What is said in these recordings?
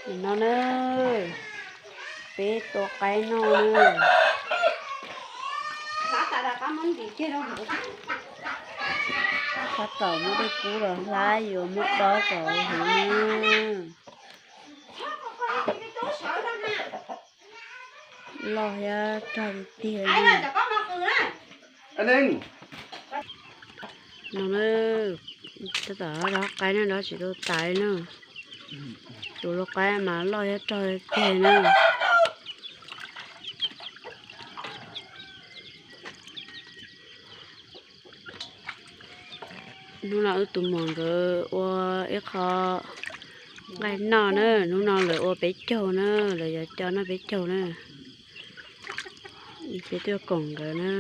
Nim no na, peb tua qaib noj na. Tab tom muab dej kub los hlab yuav muab dob kom huv na. Loj thiab rog tiag tiag. No na, tab tom dob qaib na, dob tsis tau tas na. Tus lau qaib mas loj thiab rog tiag na. Hnub no wb tus muam nkawd ua ib qho nqaij noj na, hnub no lawv ua peb caug na, lawv yuav coj noj peb caug na. Peb tuaj koom nkawd na.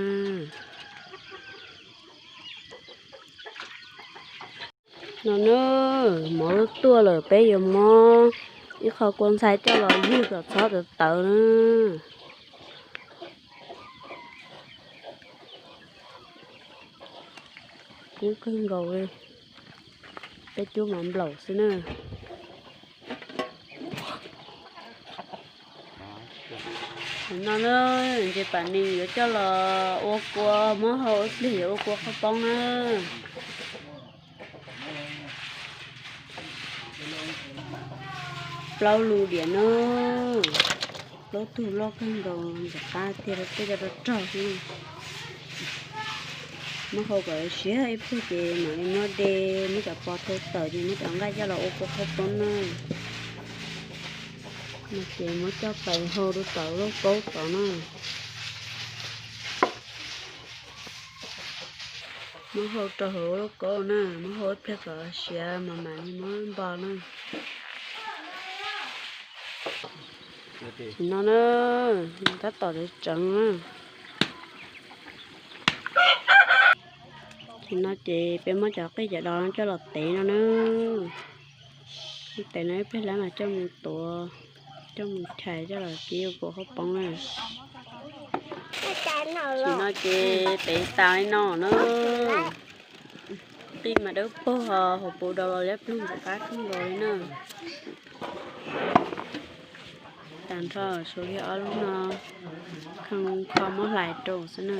No na, mov lub tuaj lawm, peb yuav muab ib qho kua ntxhais coj los yug kom txhob tawv tawv na. Kub kawg nkaus li, peb cub mov nplaum xwb na. No na, ntses pam nis yuav coj los ua kua, muab hau ib pliag yuav ua kua qhaub poob na. Plaub lub diam na, plaub tug loj kawg nkaus, ntxim qab tiag, tej co rog rog xwb. Muab hau kom siav ib pliag ces mam li muab de, muab cov pos thau tawm ces muab cov nqaij coj los ua kua qhaub poob na. No ces muab coj pais hau rau tom lauj kaub tod na. Muab hau rau hauv lauj kaub na, muab hau ib pliag kom siav mas mam li muab npo na. Nim no na, tab tom tseev na. Nim no ces peb muab cov qij cov dos coj los tev no na. Tev no ib pliag lawm mas coj mus tuav, coj mus chais coj los kib ua kua qhaub poob na. Nim no ces tev tas li no na. Qij mas dawb paug, hauv paus dos los liab ploog ntxim qab kawg nkaus li na. Tag nrho tshuav kiag ob lub no, kho muab hlais rau xwb na.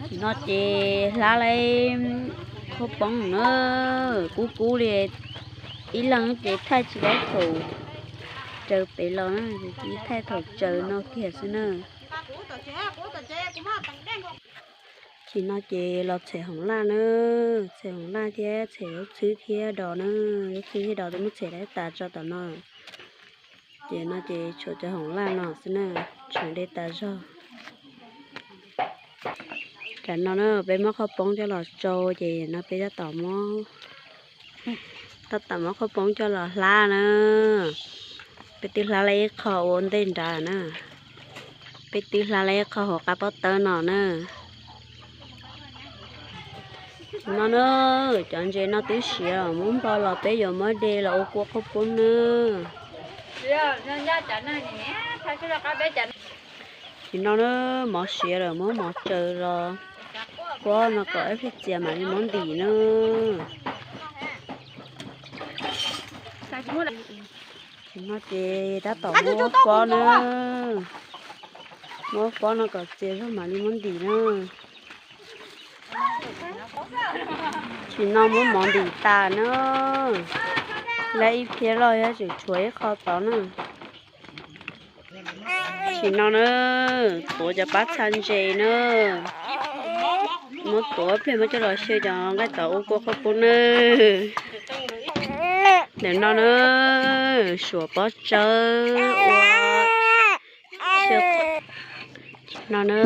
Nim no ces hlab lawm qhaub poob na, kub kub li, ib leeg ces thaij tsis tau thaum raws pem los na, thaij thaum tsaws no kiag xwb na. Nim no ces los txhem hoom laj na, txhem hoom laj thiab txhem zaub txhwb thiab dos na, zaub txhwb thiab dos twb muab txhem lawm tas tso tom no. Ces no ces tshuav cov hoom laj no xwb na, tshuav de tas zog. Tam no na peb muab qhaub poob coj los tsau ces no peb tab tom muab, tab tom muab qhaub poob coj los hlab na. Peb twb hlab lawm ib qho ua ntej nrad na, peb twb hlab lawm ib qho hauv qab pob tawb no na. No na, cov ntses no twb siav muab npo los peb yuav muab de los ua kua qhaub poob na. Nim no na, mov siav lawm muab mov tsaws los pob no kom ib pliag txias mam li muab ntim na. Nim no ces tab tom muab pob na, muab pob no kom txias zog mam li muab ntim na. Nim no muab mov ntim tas na, lawm ib phiab loj thiab tseem tshuav ib qho tod na. Nim no na, tuav cov pab txha ntses na, muab tuav ib pliag muab coj los xyaw cov nqaij tod ua kua qhaub poob na. Nim no na, suam pob tsawb ua, no na,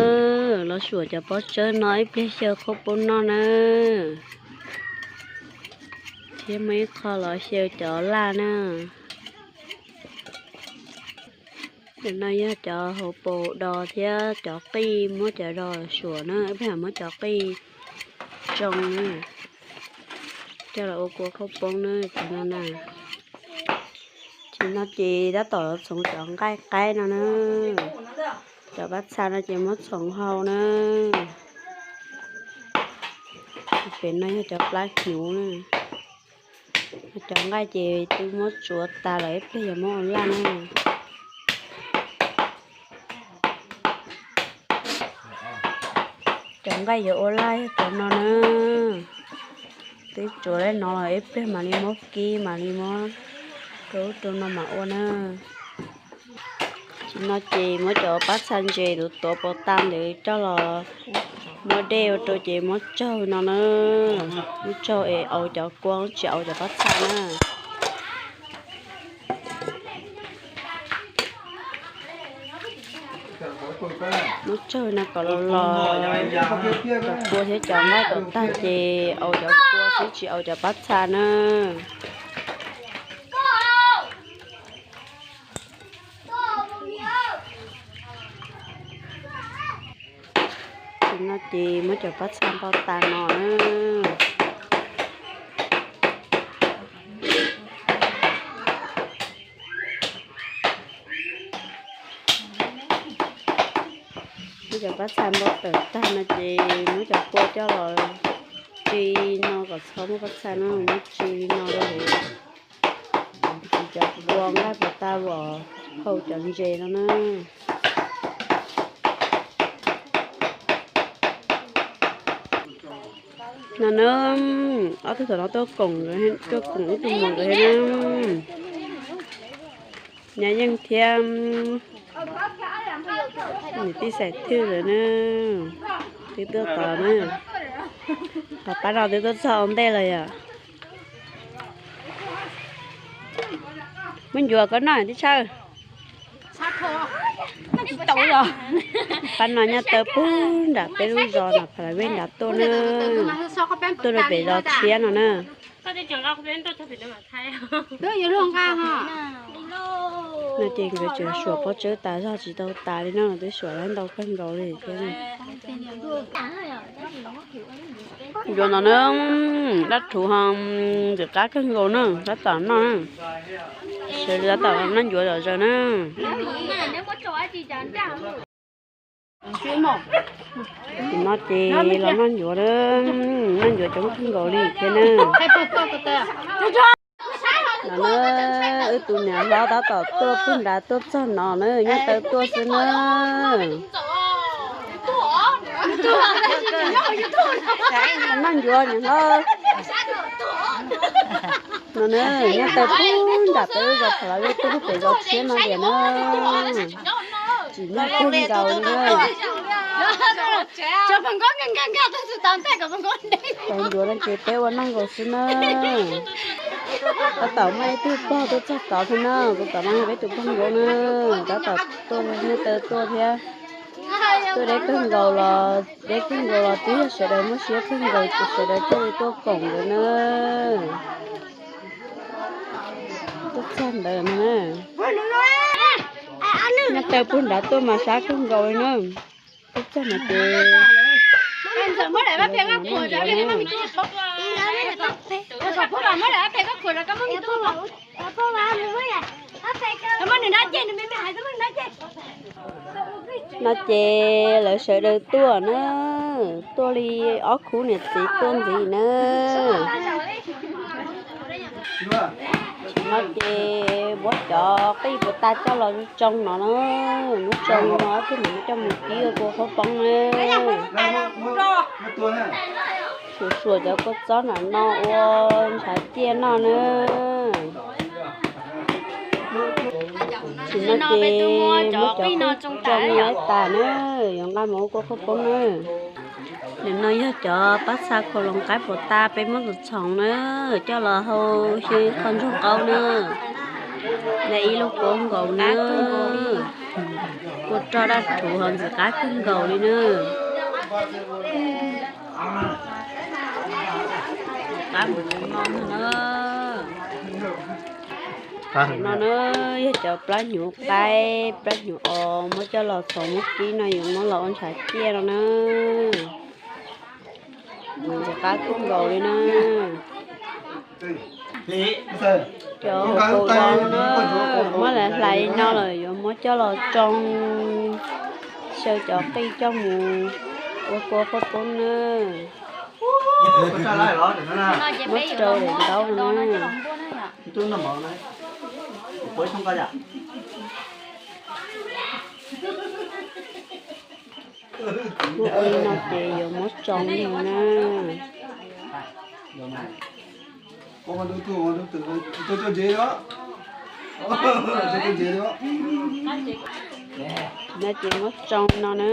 los suam cov pob tsawb no ib pliag xyaw qhaub poob noj na. Thiab muaj ib qho los xyaw cov laj na. Cov no yog cov hauv paus dos thiab cov qij, muab cov dos suam na, ib pliag muab cov qij tsoo na, coj los ua kua qhaub poob na cov no na. Ces no ces tab tom txhoov cov nqaij qaib no na. Cov pab txha no ces muab txhoov hau na. Pem no yog cov plab hnyuv na. Cov nqaij ces twb muab tsuav tas lawm, ib pliag yuav muab ua laj na. Cov nqaij yuav ua laj yog cov no na. Twb tsuav li no los ib pliag mam li muab kib mam li muab rau ub rau no mam ua na. Tam sim no ces muab cov pab txha ntses tuav tuav puas tag ntawd coj los muab dej ua rau ces muab tsawg no na. Muab tsawg es au cov kua, tsis au cov pab txha na. Muab tsawg no kom los los cov kua thiab cov nqaij kom tag ces au cov kua xwb tsis au cov pab txha na. Tam sim no ces muab cov pab txha npau tas no na. Muab cov pab txha npau tawm tag no ces muab cov kua coj los tsis no kom txhob muaj pab txha no, muab tsis li no rau hauv. Tsis cov kua nqaij puas tag los hau cov ntses no na. No na, ob tug thaum no tuaj koom, tuaj koom ib tug mus nkawd thiab na. Nyab Yeej thiab niam tij Xais Thwj lawm na, twb tuaj tod na. Ho pab no twb tuaj txog ua ntej lawm yom. Muab ncuav koj noj tib tshawj. Pab no nyob taw puag nram peb lub zos no, Pha La Vej nram tuaj na, tuaj rau pem zos tshiab no na. No ces nkawd tseem suam pob tsawb tas zog tsis tau tas li no, twb suam lawv ntau kawg nkaus li thiab. Ncuav no na, dab rhuv ho ntxim qab kawg nkaus na, tab tom noj na. Sawv daws tab tom noj ncuav zom zaws na. Tam sim no ces los noj ncuav na, noj ncuav coob kawg nkaus li thiab na. No na, wb tus niam hlob tab tom tuaj puag nrad tuaj txog no na, nyob taw tuaj xwb na. Noj ncuav niam hlob. No na, nyob taw puag nram peb lub zos Pha La Vej tuaj puag pem zos tshiab no tiag na. Tsim nyog kawg nkaus li na. Cov ncuav no ces peb ua noj nkaus xwb na. Tab tom muaj ib tug pog tuaj txog tod thiab na, tus tom no yog peb tus pog ncuav na, tab tom tuaj nyob taw tuaj thiab. Tuaj deb kawg nkaus los, deb kawg nkaus los twb yog sawv daws muaj siab kawg nkaus ces sawv daws thiaj li tuaj koom nkawd na. Tuaj txog ntawd no na. Nyob taw puag nrad tuaj mas sab kawg nkaus li na. Tuaj txog no ces no ces lawv sawv daws tuaj na, tuaj li ob khub niam txiv tuaj ntxiv na. No ces muab cov qij puas tas coj los tsoo no na, muab tsoo no ib pliag mam coj mus kib ua kua khaub poob na. Suam suam cov kua txob nram no ua ntshav ciaj noj na. Tam sim no ces muab cov qij tsoo no tas na, yuav nqa mus ua kua khaub poob na. Nim no yog cov pab txha khau loos qaib puas tas peb muab txhoov txhoov na, coj los hau xyaw qhov ntsoog qaub na. Nqa ib lub kua nkaus na, kua roj daj rhuv ho ntxim qab kawg nkaus li na. Qab mus no na. Tam no na yog cov plab hnyuv qaib, plab hnyuv os, muab coj los txhoov muab kib no yuav muab los ua ntshav ciaj no na. Ntxim qab kawg nkaus li na. Cov kua no na, muab lawv hlais no lawm yuav muab coj los tsoo, xyaw cov qij coj mus ua kua khaub poob na. Muab rau daim ntaub no na. Ua li no ces yuav muab tsoo no na. No ces muab tsoo no na.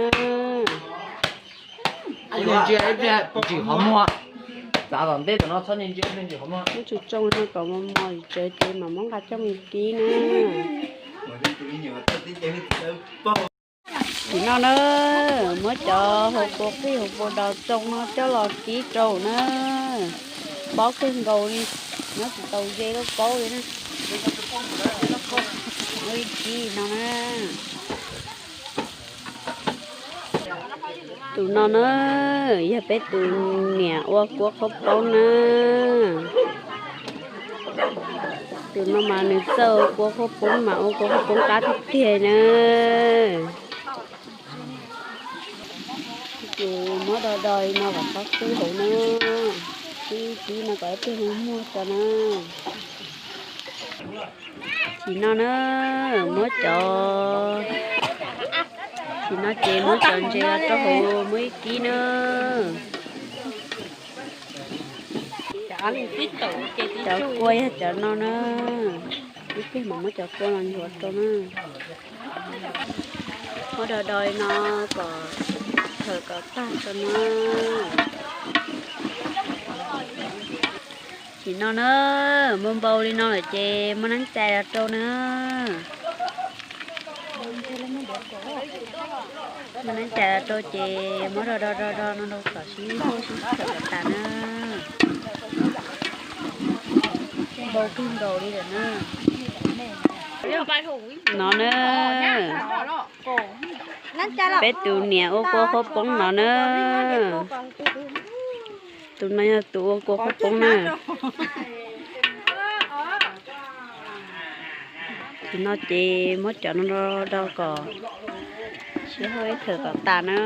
Tsis qhov muag, txav tom ntej tom no txhob ntsia ntsia qhov muag. Muab tsoo tsoo no kom mos mos tsev ces mam muab nqa coj mus kib na. Tim no na, muab cov hauv paus qij hauv paus dos tsoo no coj los kib rau na. Pob kawg nkaus li, nyob tsis tau ze lub paub li na. Muab ib kib no na. Tus no na, yog peb tus niam ua kua qhaub poob na. Tus no mas nws txawj ua kua qhaub poob mas ua kua qhaub poob qab tiag tiag na. Ces muab do do li no kom txhob kub hauv na. Kib kib no kom ib pliag muag tso na. Tim no na, muab cov, tim no ces muab cov ntses rau hauv muab ib kib na. Cov kua yog cov no na. Ib pliag mam muab cov kua no nchuav rau na. Muab do do li no kom thawm kom tag tso na. Tim no na, npau npau li no lawm ces muab neeb cais los rau na. Muab neeb cais los rau ces muab do do do do no rau kom sib huab sib thawm kom tas na. Npau kawg nkaus li lawm na. No na, peb tus niam ua kua qhaub poob no na. Tus no yog tus ua kua qhaub poob na. Tim no ces muab cov no do do kom sib huab ib thawm kom tas na.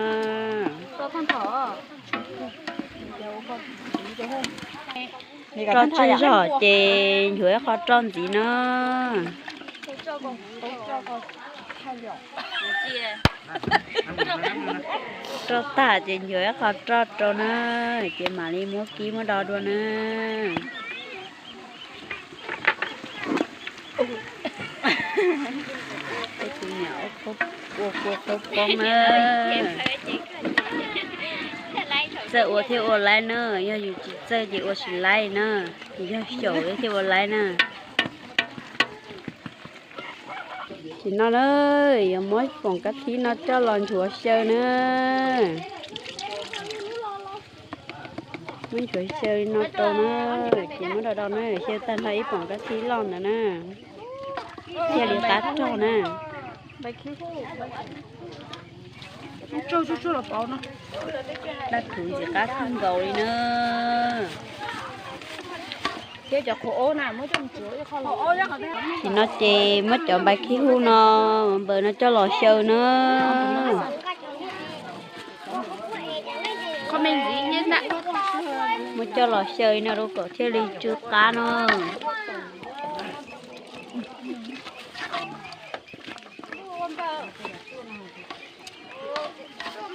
Roj tsawg zog ces nchuav ib qho roj ntxiv na. Roj tag ces nchuav ib qho roj rau na, ces mam li muab kib muab do dua na. Peb tus niam ua kua qhaub poob na. Txawj ua thiab ua laib na, yog yus tsis txawj ces ua tsis laib na, yog xyaum thiaj ua laib na. Tim no na, yuav muab poom kab thib no coj los nchuav xyaw na. Muab nchuav xyaw li no rau na, ces muab do do na, xyaw tag nrho ib poom kab thib loj ntawd na, thiaj li qab rog na. Daj rhuv ntxim qab kawg nkaus li na. Tim no ces muab cov npais khib hub no, npawg no coj los xyaw na. Muab coj los xyaw li no rau kom thiaj li tsw qab no.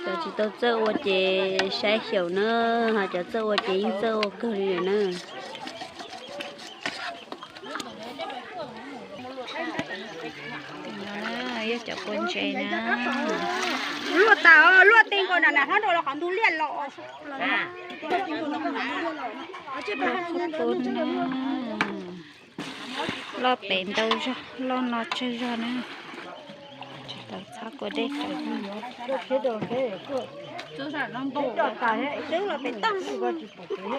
Cov tsis tau txawj ua ces saib xyaum na, ho cov txawj ua ces yeej txawj ua kawg li lawm na. Yog cov kua ntses na. Luaj tas, luaj teg nkaus na, hlob rau los qhov ntug liaj los. Loj pem ntau zog, loj no tsawg zog na. Tsis tau txhob kua dej rau. Twb los pem toj,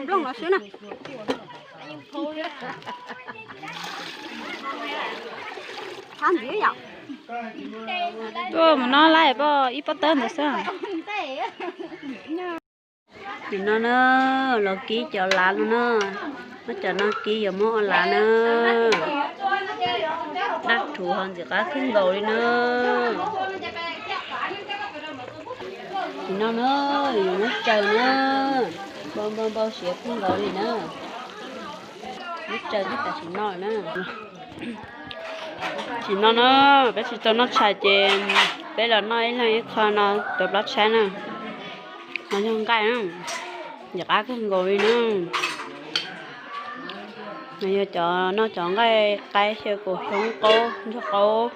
nplooj los xwb na. Thab ntxiv yom. Tuaj mus no laij poj ib pob tawb ntawd xwb. Nim no na, los kib cov lav no na, muab cov no kib yuav muab ua lav na. Daj rhuv ho ntxim qab kawg nkaus li na. Nim no na, yuav muab tsaws na. Npau npau npau siav kawg nkaus li na. Muab tsaws tag tam sim no na. Tam sim no na, peb tsis tau noj tshais ces peb los noj ib leeg ib qho no rau plab tshaib na. No yog nqaij na, nws qab kawg nkaus li na. Nws yog cov noj cov nqaij qaib xyaw kaus xyoob qaub ntsuag qaub,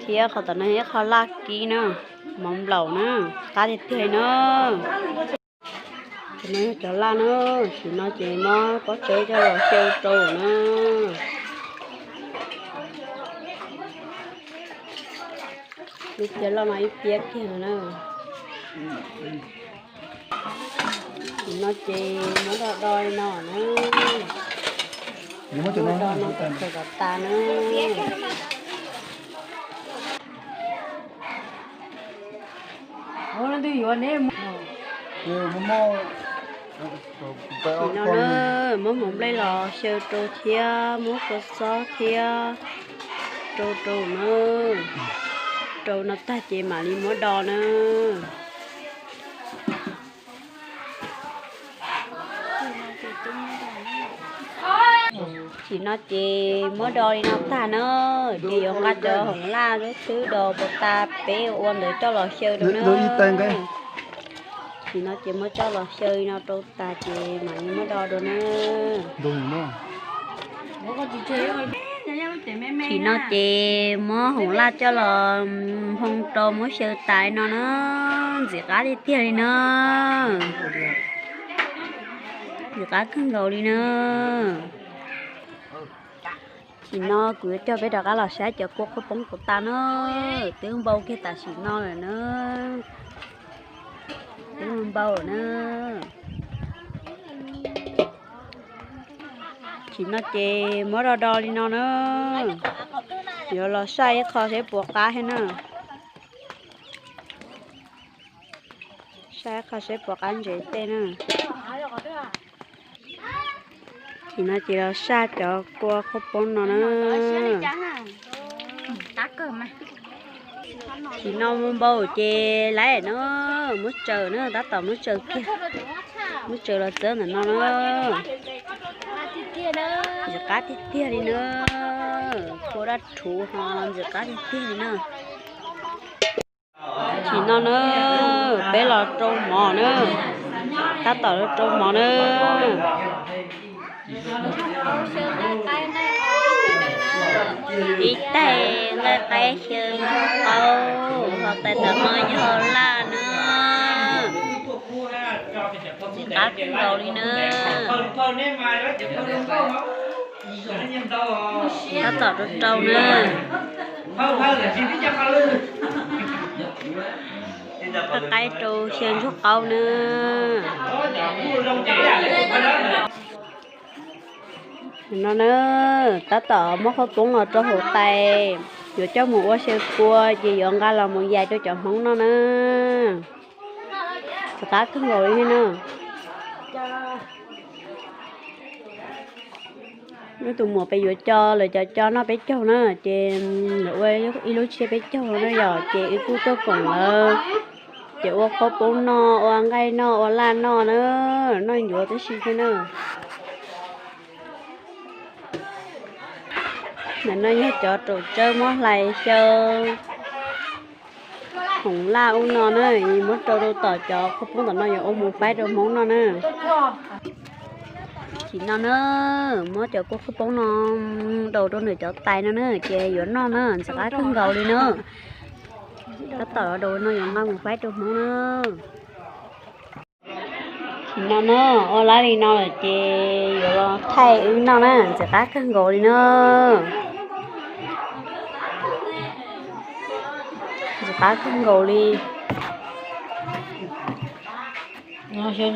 thiab qhov tom no yog ib qho laj kib na, mov nplaum na, qab tiag tiag li na. Cov no yog cov laj na, tam sim no ces muab pob tsawb coj los xyaw rau na. Lub piab loj no ib piab kiag no na. Tam sim no ces muab do do li no na. Muab do no kom txaus kom tas na. Tam sim no na, muab hmoov nplej los xyaw rau thiab muab kua txob thiab rau rau na. Rau no tag ces mam li muab do na. Tam sim no ces muab do li no tag na, ces yuav nqa cov hoom laj lub xwb do puas tas peb ua ntawd coj los xyaw rau na. Tam sim no ces muab coj los xyaw li no rau tas ces mam li muab do dua na. Tam sim no ces muab hoom laj coj los nphoo rau muab xyaw tas li no na, ntxim qab tiag tiag li na. Ntxim qab kawg nkaus li na. Tam sim no kuv yuav coj peb rov qab los saib cov kua qhuav poob puas tas na. Twb npau kiag tam sim no lawm na. Twb npau na. Tam sim no ces muab do do li no na. Yuav los saib ib qho seb puas qab thiab na. Saib ib qho seb puas qab ntsev tej na. Tam sim no ces los saj cov kua qhuav poob no na. Tam sim no mus npau ces lawm na, muab tsaws na, tab tom muab tsaws kiag. Muab tsaws los txawb ntawm no na. Ntxim qab tiag tiag li na. Kua daj rhuv ho ntxim qab tiag tiag li na. Tam sim no na, peb los rau mov na. Tab tom los rau mov na. Ib tais nqaij qaib xyaw ntsuag qaub, ho tais tom no yog laj na. Ntxim qab kawg nkaus li na. Tab tom rau rau na. Nqaij qaib rau xyaw ntsuag qaub na. No na, tab tom muab qhuav poob los rau hauv tais, yuav coj mus ua xyaw kua ces yuav nqa los mus yais rau cov Hmoob noj na. Ntxim qab kawg nkaus li thiab na. Wb tus muam peb yuav co, lawv cov co noj peb caug na, ces lawv ua ib lub tsiab peb caug na yom, ces wb kuj tuaj koom lawv, ces ua qhuav poob noj, ua nqaij noj, ua laj noj na, noj ncuav tib si thiab na. Ntawm no yog cov raum tsawb muab hlais xyaw hoom laj ub no na, muab rau rau tom cov qhuav poob tom no yuav ua mus faib rau Hmoob noj na. Tam sim no na, muab cov kua qhuav poob no daus rau ntawm cov tais no na, ces yuav noj na, ntxim qab kawg nkaus li na. Tab tom daus no yuav nqa mus faib rau Hmoob na. Tam sim no na, ua lab li no lawm ces yuav los thaij wb noj na, ntxim qab kawg nkaus li na. Ntxim qab kawg nkaus li. Xyaw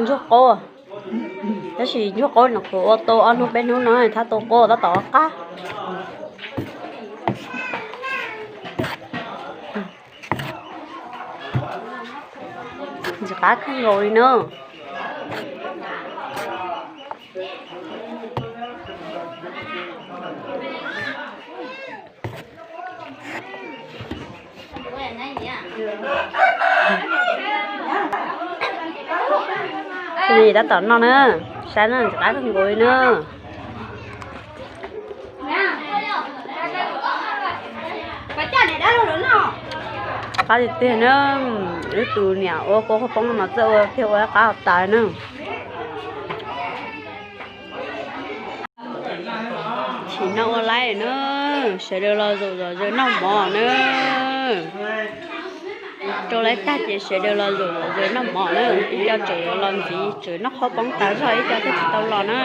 ntsuag qaub, tab sis ntsuag qaub no kuv ua tau ob hnub peb hnub no thab tau qaub tab tom qab. Ntxim qab kawg nkaus li na. Tab tom noj na, saib na, qab kawg nkaus li na. Qab tiag tiag na, wb tus niam ua kua qhaub poob no mas txawj ua thiab ua qab tas na. Chim no ua laib na, sawv daws los zaum zom zaws noj mov na. Rau laib tag ces sawv daws los zaum zom zaws noj mov na, ib co tseem yuav los ntxiv, tseem noj qhaub poob tas zog, ib co thiaj tsis tau los na.